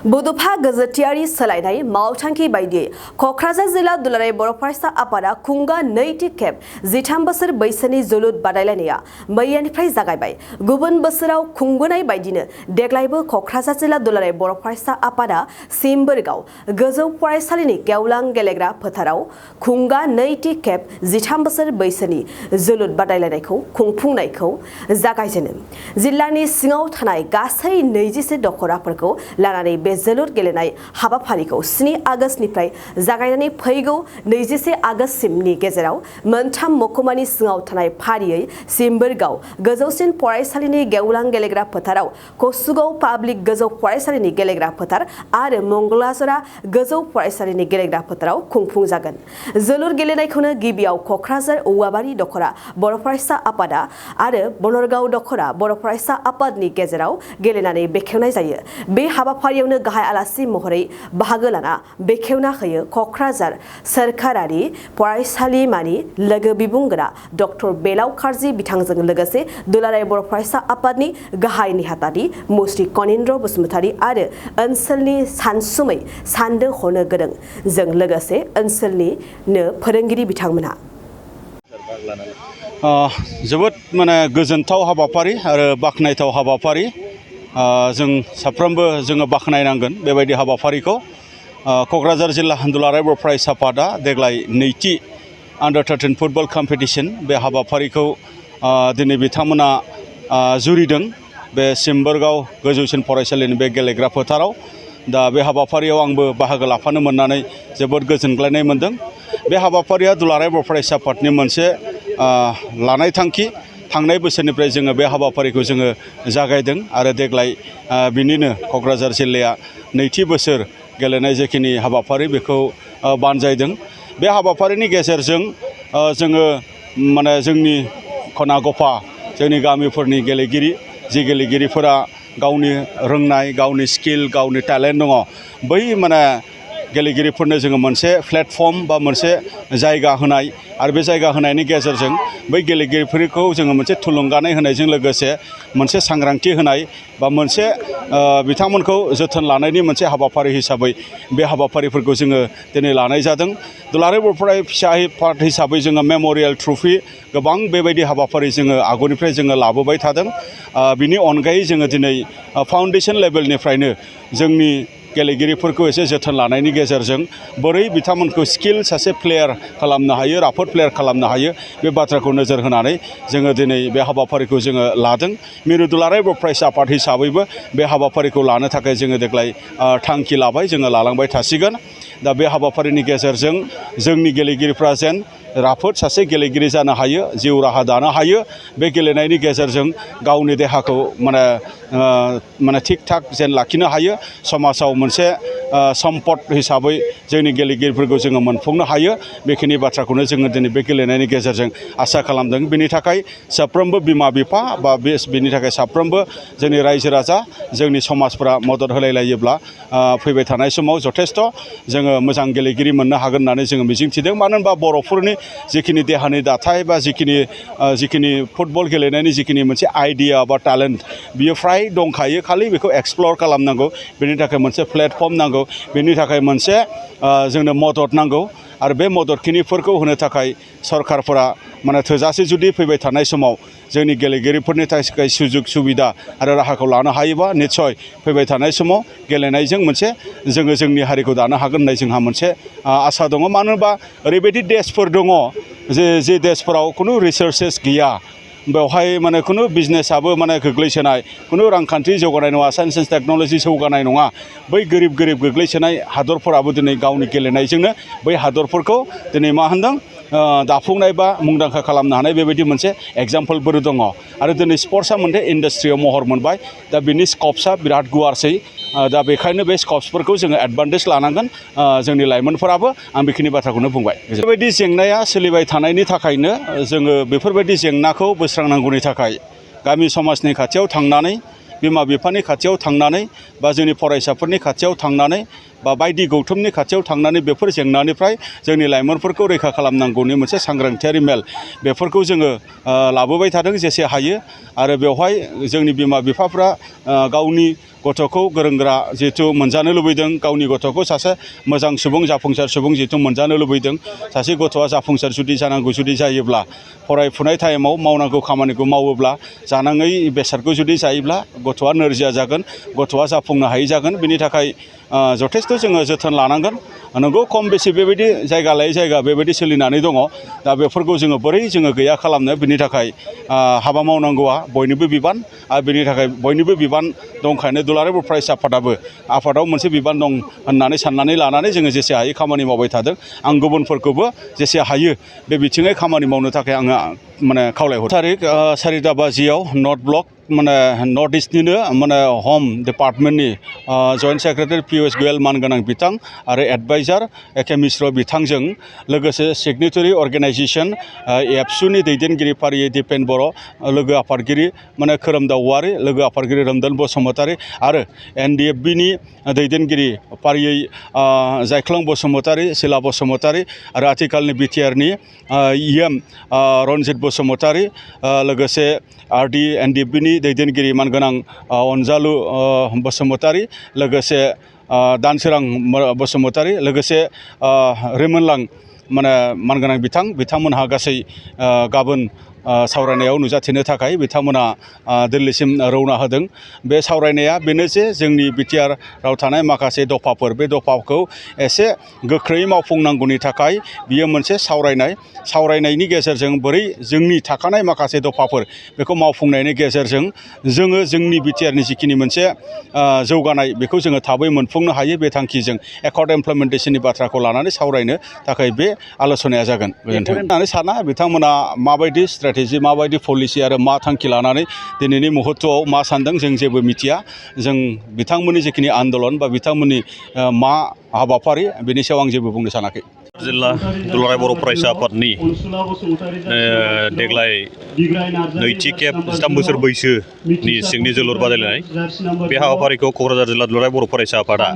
बड'फा गोजोथियारि सोलायनाय मावथांखि बायदियै क'क्राझार जिल्ला दुलाराय बर' फरायसा आफादा खुंगा नैथि खेब 13 बोसोर बैसोनि जोलुर बादायलायनाया मैयानिफ्राय जागायबाय। गुबुन बोसोराव खुंबोनाय बायदिनो देग्लायबो क'क्राझार जिल्ला दुलाराय बर' फरायसा आफादा सिम्बोरगाव गोजौ फरायसालिनि गेवलां गेलेग्रा फोथाराव खुंगा नैथि खेब 13 बोसोर बैसोनि जोलुर बादायलायनायखौ खुंफुंनायखौ जागायजेनो। जिल्लानि सिङाव थानाय गासै 24 दख'राफोरखौ लानानै बे जोलुर गेलेनाय हाबाफारिखौ 7 आगस्तनिफ्राय जागायनानै फैगौ 21 आगस्तसिमनि गेजेराव मोनथाम महकुमानि सिङाव थानाय फारियै सिम्बोरगाव गोजौसिन फरायसालिनि गेवलां गेलेग्रा फोथाराव, कसुगाव पाब्लिक गोजौ फरायसालिनि गेलेग्रा फोथार आरो मंगलाजरा गोजौ फरायसालिनि गेलेग्रा फोथाराव खुंफुंजागोन। जोलुर गेलेनायखौनो गिबियाव क'क्राझार औवाबारि दख'रा बर' फरायसा आफादा आरो बनरगाव दख'रा बर' फरायसा आफादनि गेजेराव गेलेनानै बेखेवनाय जायो। बे हाबाफारियावनो गाहाय आलासि महरै बाहागो लाना बेखेवना होयो क'क्राझार सोरखारारि फरायसालिमानि लोगो बिबुंगोरा डक्टर बेलाव खारजि बिथांजों लोगोसे दुलाराय बर' फरायसा आफादनि गाहाय नेहाथारि मुस्रि कनिन्द्र बसुमतारी आरो ओनसोलनि सानसुमै सानदो हनो गोरों जों लोगोसे ओनसोलनिनो फोरोंगिरि बिथांमोनहा जोबोद गोजोनथाव हाबाफारि आरो बाख्नायथाव हाबाफारि जों साफ्रोमबो जोङो बाख्नायनांगोन बेबायदि हाबाफारिखौ। क'क्राझार जिल्ला दुलाराय बर' फरायसा आफादा देग्लाय नैथि आन्डार 13 फुटबल कम्पिटिशन बे हाबाफारिखौ दिनै बिथांमोना जुरिदों बे सिम्बोरगाव गोजौसिन फरायसालिनि बे गेलेग्रा फोथाराव। दा बे हाबाफारियाव आंबो बाहागो लाफानो मोननानै जोबोद गोजोनग्लायनाय मोनदों। बे हाबाफारिया दुलाराय बर' फरायसा आफादनि मोनसे लानाय थांखि। थांनाय बोसोरनिफ्राय जोङो बे हाबाफारिखौ जोङो जागायदों आरो देग्लाय बिनिनो क'क्राझार जिल्लाया नैथि बोसोर गेलेनाय जेखिनि हाबाफारि बेखौ बानजायदों। बे हाबाफारिनि गेजेरजों जोङो जोंनि खना गफा जोंनि गामिफोरनि गेलेगिरिफोरा गावनि रोंनाय, गावनि स्किल, गावनि टेलेन्ट दङ, बै गेलेगिरिफोरनो जोङो मोनसे प्लेटफर्म बा मोनसे जायगा होनाय आरो बे जायगा होनायनि गेजेरजों बै गेलेगिरिफोरखौ जोङो मोनसे थुलुंगानाय होनायजों लोगोसे मोनसे सांग्रांथि होनाय बा मोनसे बिथांमोनखौ जोथोन लानायनि मोनसे हाबाफारि हिसाबै बे हाबाफारिफोरखौ जोङो दिनै लानाय जादों। दुलाराय बर' फरायसा आफाद हिसाबै जोङो मेम'रियेल ट्रफि गोबां बेबायदि हाबाफारि जोङो आगुनिफ्राय जोङो लाबोबाय थादों। बिनि अनगायै जोङो दिनै फाउन्डेसन लेभेलनिफ्रायनो जोंनि गेलेगिरिफोरखौ एसे जोथोन लानायनि गेजेरजों बोरै बिथांमोनखौ स्किल सासे प्लेयार खालामनो हायो, राफोद प्लेयार खालामनो हायो, बे बाथ्राखौ नोजोर होनानै जोङो दिनै बे हाबाफारिखौ जोङो लादों। मिरु दुलाराय बर' फरायसा आफाद हिसाबैबो बे हाबाफारिखौ लानो थाखाय जोङो देग्लाय थांखि लाबाय, जोङो लालांबाय थासिगोन। दा बे हाबाफारिनि गेजेरजों जोंनि गेलेगिरिफ्रा जेन राफोद सासे गेलेगिरि जानो हायो, जिउ राहा दानो हायो, बे गेलेनायनि गेजेरजों गावनि देहाखौ थिग थाक जेन लाखिनो हायो, समाजाव मोनसे सम्पद हिसाबै जोंनि गेलेगिरिफोरखौ जोङो मोनफुंनो हायो, बेखिनि बाथ्राखौनो जोङो दिनै बे गेलेनायनि गेजेरजों आसा खालामदों। बेनि थाखाय साफ्रोमबो बिमा बिफा बा बेनि थाखाय साफ्रोमबो जोंनि रायजो राजा, जोंनि समाजफोरा मदद होलायलायोब्ला फैबाय थानाय समाव जथेस्थ' जोङो मोजां गेलेगिरि मोननो हागोन होननानै जोङो मिजिंथिदों। मानो होनबा बर'फोरनि जिखिनि देहानि दाथाय बा जिखिनि फुटबल गेलेनायनि जिखिनि मोनसे आइडिया बा टेलेन्ट बियो फ्राय दंखायो, खालि बेखौ एक्सप्लर खालामनांगौ। बेनि थाखाय मोनसे प्लेटफर्म नांगौ, बेनि थाखाय मोनसे जोंनो मदद नांगौ आरो बे मददखिनिफोरखौ होनो थाखाय सरकारफोरा थोजासे जुदि फैबाय थानाय समाव जोंनि गेलेगिरिफोरनि थाखाय सुजुग सुबिदा आरो राहाखौ लानो हायोबा निस्सय फैबाय थानाय समाव गेलेनायजों मोनसे जोङो जोंनि हारिखौ दानो हागोन होननाय जोंहा मोनसे आसा दङ। मानो होनबा ओरैबायदि देशफोर दङ जे देशफोराव खुनु रिसोर्सेस गैया, बेवहाय खुनु बिजनेसआबो गोग्लैसोनाय, खुनु रांखान्थि जौगानाय नङा, साइन्स एन्ड टेक्न'लजि जौगानाय नङा। बै गोरिब गोग्लैसोनाय हादरफोराबो दिनै गावनि गेलेनायजोंनो बै हादरफोरखौ दिनै दाफुंनाय बा मुंदांखा खालामनो हानाय बेबायदि मोनसे एग्जाम्पलफोर दङ। आरो दिनै स्पर्ट्सआ मोनसे इन्डास्ट्रियाव महर मोनबाय। दा बिनि स्कप्सआ बिराद गुवारसै। दा बेखायनो बे स्कप्सफोरखौ जोङो एडभान्टेज लानांगोन जोंनि लाइमोनफोराबो। आं बेखिनि बाथ्राखौनो बुंबाय। बेबायदि जेंनाया सोलिबाय थानायनि थाखायनो जोङो बेफोरबायदि जेंनाखौ बोस्रांनांगौनि थाखाय गामि समाजनि खाथियाव थांनानै, बिमा बिफानि खाथियाव थांनानै बा जोंनि फरायसाफोरनि खाथियाव थांनानै बा बायदि गौथुमनि खाथियाव थांनानै बेफोर जेंनानिफ्राय जोंनि लाइमोनफोरखौ रैखा खालामनांगौनि मोनसे सांग्रांथियारि मेल बेफोरखौ जोङो लाबोबाय थादों जेसे हायो। आरो बेवहाय जोंनि बिमा बिफाफ्रा गावनि गथ'खौ गोरों गोरा जिहेथु मोनजानो लुबैदों गावनि गथ'खौ सासे मोजां सुबुं जाफुंसार सुबुं जिहेथु मोनजानो लुबैदों सासे गथ'आ जाफुंसार जुदि जानांगौ जुदि जायोब्ला फरायफुनाय टाइमाव मावनांगौ खामानिखौ मावोब्ला जानाङै बेसादखौ जुदि जायोब्ला गथ'आ नोरजिया जागोन गथ'आ जाफुंनो हायै जागोन बिनि थाखाय जथेस्थ' जोङो जोथोन लानांगोन नंगौ खम बेसे बेबायदि जायगा लायै जायगा बेबायदि सोलिनानै दङ दा बेफोरखौ जोङो बोरै जोङो गैया खालामनो बिनि थाखाय हाबा मावनांगौआ बयनिबो बिबान आरो बिनि थाखाय बयनिबो बिबान दंखायनो दुलाराय बर' फरायसा आफादाव मोनसे बिबान दं होननानै साननानै लानानै जोङो जेसे हायो खामानि मावबाय थादों आं गुबुनफोरखौबो जेसे हायो बे बिथिङै खामानि मावनो थाखाय आङो माने खावलायहरो थारिख 4टा बाजियाव नर्थ ब्लक माने नर्थ इस्टनिनो माने हम डिपार्टमेन्टनि जइन्ट सेक्रेटारि पियुष गोयल मानगोनां बिथां आरो एडभाइजार एके मिश्र बिथांजों लोगोसे सिगनेटरि अर्गेनाइजेसन एबसुनि दैदेनगिरि फारियै दिपेन बर' लोगो आफादगिरि माने खोरोमदाव औवारि लोगो आफादगिरि रोमदोन बसुमतारि आरो NDFBनि दैदेनगिरि फारियै जायख्लं बसुमतारि सिला बसुमतारि आरो आथिखालनि बिटिआरनि EM रन्जित बसुमतारि लोगोसे RD NDFBनि दैदेनगिरि मानगोनां अनजालु बसुमतारि लोगोसे दानसोरां बसुमतारि लोगोसे रिमोनलां माने मानगोनां बिथांमोनहा गासै गाबोन सावरायनायाव नुजाथिनो थाखाय बिथांमोना दिल्लीसिम रौना होदों बे सावरायनाया बेनो जे जोंनि बिटिआराव थानाय माखासे दफाफोर बे दफाखौ एसे गोख्रै मावफुंनांगौनि थाखाय बियो मोनसे सावरायनायनि गेजेरजों बोरै जोंनि थाखानाय माखासे दफाफोर बेखौ मावफुंनायनि गेजेरजों जोङो जोंनि बिटिआरनि जिखिनि मोनसे जौगानाय बेखौ जोङो थाबै मोनफुंनो हायो बे थांखिजों एकर्ड इमप्लिमेन्टेसननि बाथ्राखौ लानानै सावरायनो थाखाय बे आलोचनाया जागोन गोजोन्थों होननानै साना बिथांमोना माबायदि स्ट्रेटेजि माबायदि पलिसि आरो मा थांखि लानानै दिनैनि मुहुर्तआव मा सानदों जों जेबो मिथिया जों बिथांमोननि जिखिनि आन्दलन बा बिथांमोननि मा हाबाफारि बेनि सायाव आं जेबो बुंनो सानाखै जिल्ला दुलाराय बर' फरायसा आफादनि देग्लाय नैथि खेब 3 बोसोर बैसोनि सिंनि जोलुर बादायलायनाय बे हाबाफारिखौ क'क्राझार जिल्ला दुलाराय बर' फरायसा आफादा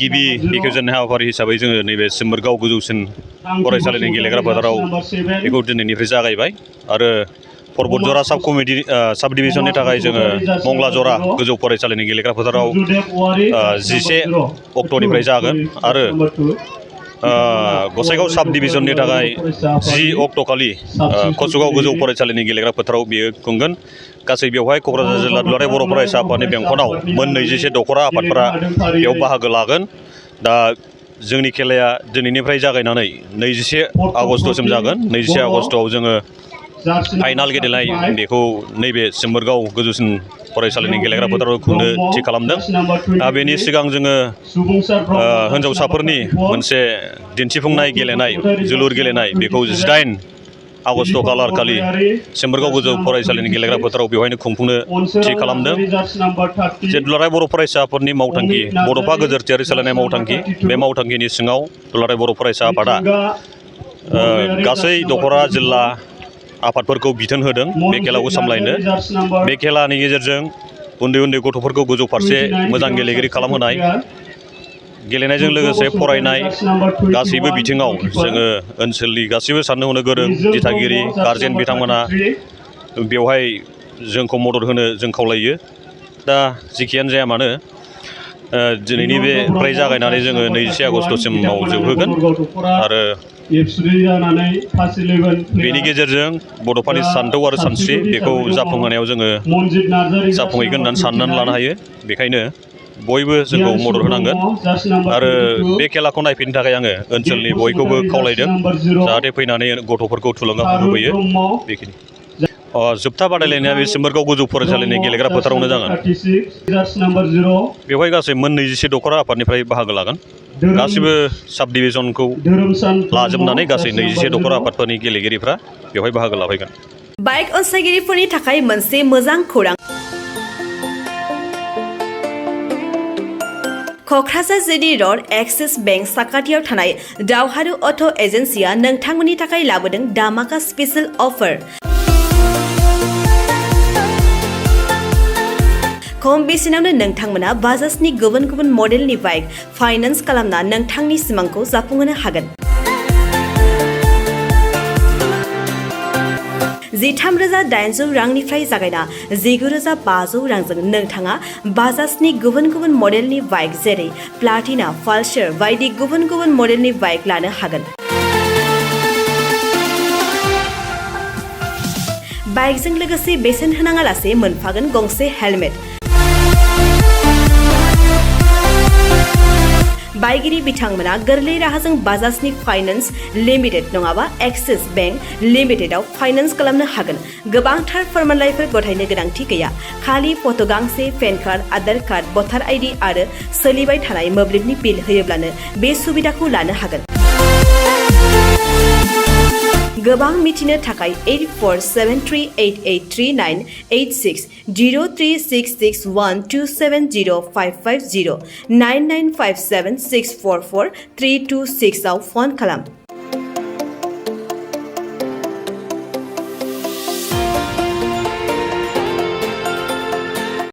गिबि बेखेवजेननाय हाबाफारि हिसाबै जोङो नैबे सिम्बोरगाव गोजौसिन फरायसालिनि गेलेग्रा फोथाराव बेखौ दिनैनिफ्राय जागायबाय आरो परबतजरा साब डिभिजननि थाखाय जोङो मंगलाजरा गोजौ फरायसालिनि गेलेग्रा फोथाराव 11 अक्ट'निफ्राय जागोन आरो गसाइगाव साब डिभिजननि थाखाय 10 अक्ट'खालि कसुगाव गोजौ फरायसालिनि गेलेग्रा फोथाराव बियो खुंगोन गासै बेवहाय क'क्राझार जिल्ला दुलाराय बर' फरायसा आफादनि बेंखनाव मोन 21 दख'रा आफादफोरा बेयाव बाहागो लागोन दा जोंनि खेलाया दिनैनिफ्राय जागायनानै 21 आगस्तसिम जागोन 21 आगस्तआव जोङो फाइनाल गेलेनाय बेखौ नैबे सिम्बोरगाव गोजौसिन फरायसालिनि गेलेग्रा फोथाराव खुंनो थि खालामदों बेनि सिगां जोङो हिन्जावसाफोरनि मोनसे दिन्थिफुंनाय गेलेनाय जोलुर गेलेनाय बेखौ 18 आगस्त खालारखालि सिम्बोरगाव गोजौ फरायसालिनि गेलेग्रा फोथाराव बेवहायनो खुंफुंनो थि खालामदों जे दुलाराय बर' फरायसा आफादनि मावथांखि बड'फा गोजोरथियारि सोलायनाय मावथांखि बे मावथांखिनि सिङाव दुलाराय बर' फरायसा आफादा गासै दख'रा जिल्ला आफादफोरखौ बिथोन होदों बे खेलाखौ सामलायनो बे खेलानि गेजेरजों उन्दै उन्दै गथ'फोरखौ गोजौ फारसे मोजां गेलेगिरि खालामहोनाय गेलेनायजों लोगोसे फरायनाय गासैबो बिथिङाव जोङो ओनसोलनि गासैबो साननो हनो गोरों दिथागिरि गारजेन बिथांमोना बेवहाय जोंखौ मदद होनो जों खावलायो दा जेखियानो जाया मानो दिनैनि बे फ्राय जागायनानै जोङो 21 आगस्तसिमाव जोबहोगोन आरो बेनि गेजेरजों बड'फानि सान्थौ आरो सानस्रि बेखौ जाफुंहोनायाव जोङो जाफुंहैगोन होननानै साननानै लानो हायो बेखायनो बयबो जोंखौ मदद होनांगोन आरो बे खेलाखौ नायफैनो थाखाय आङो ओनसोलनि बयखौबो खावलायदों जाहाथे फैनानै गथ'फोरखौ थुलुंगाखां होफैयो बेखिनि जोबथा बादायलायनाया बे सिम्बोरगाव गोजौ फरायसालिनि गेलेग्रा फोथारावनो जागोन बेवहाय गासै मोन 21 दख'रा आफादनिफ्राय बाहागो लागोन गासिबो साब डिभिजनखौ लाजोबनानै गासै 21 दख'रा आफादफोरनि गेलेगिरिफ्रा बेवहाय बाहागो लाफैगोन बाइक अनसायगिरिफोरनि थाखाय मोनसे मोजां खौरां क'क्राझार जिडी रड एक्सिस बेंक साखाथियाव थानाय दावहारु अट' एजेन्सिया नोंथांमोननि थाखाय लाबोदों दामाका स्पेशल अफार खम बेसेनावनो नोंथांमोना बाजाजनि गुबुन गुबुन मडेलनि बाइक फाइनान्स खालामना नोंथांनि सिमांखौ जाफुंहोनो हागोन 13,800 रांनिफ्राय जागायना 19,500 रांजों नोंथाङा बाजाजनि गुबुन गुबुन मडेलनि बाइक जेरै प्लाटिना, पालसार बायदि गुबुन गुबुन मडेलनि बाइक लानो हागोन। बाइकजों लोगोसे बेसेन होनाङालासे मोनफागोन गंसे हेलमेट। बाइगिरि बिथांमोना गोरलै राहाजों बाजाजनि फाइनान्स लिमिटेड नङाबा एक्सिस बेंक लिमिटेडआव फाइनान्स खालामनो हागोन। गोबांथार फोरमानलाइफोर गथायनो गोनांथि गैया। खालि फट' गांसे, पेन कार्ड, आधार कार्ड, भटार आइडि आरो सोलिबाय थानाय मोब्लिबनि बिल होयोब्लानो बे सुबिदाखौ लानो हागोन। गोबां मिथिनो थाखाय 8473883986 03661270550 9957644326 आव फन खालाम।